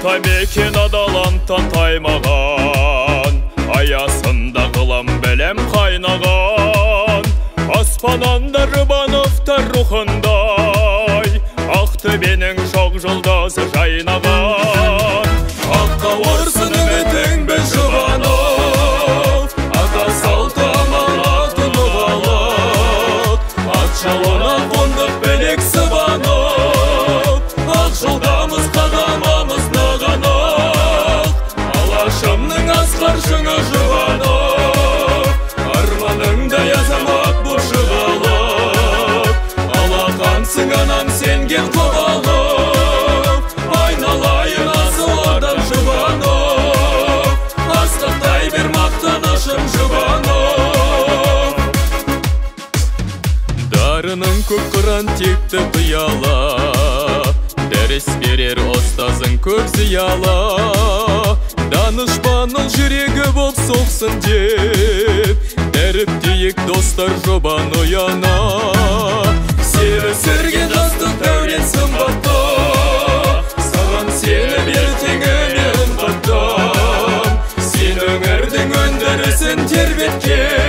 Атамекен адалантан таймаған, аясында ғылым білім қайнаған. Аспананда Жұбановтар рухындай, Ақтөбенің шоқ жұлдызы жайнаған. Аққа орсын үмітің біз Жұбанов, ата салты аманат ұлы. Ат жалына қондық білек сыбанып, ақ жолдамыз қадамамыз нығанық. Алашымның асқар шыңы Жұбанов, арманыңдай азамат боп шығалық. Алақансың анам сенген құбалып, айналайын асыл адам Жұбанов. Асқақтай бер мақтанышым Жұбанов. Дарының көп қыран текті қияла, дәріс берер ұстазың көп зиялы. Данышпанның жүрегі боп соқсын деп, дәріптейік достар жобаны ұяна. Сені сүрген жастық дәурен сымбатты, саған сеніп ертеңіме үн қаттым. Сен өңірдің өндірісін тербеткен,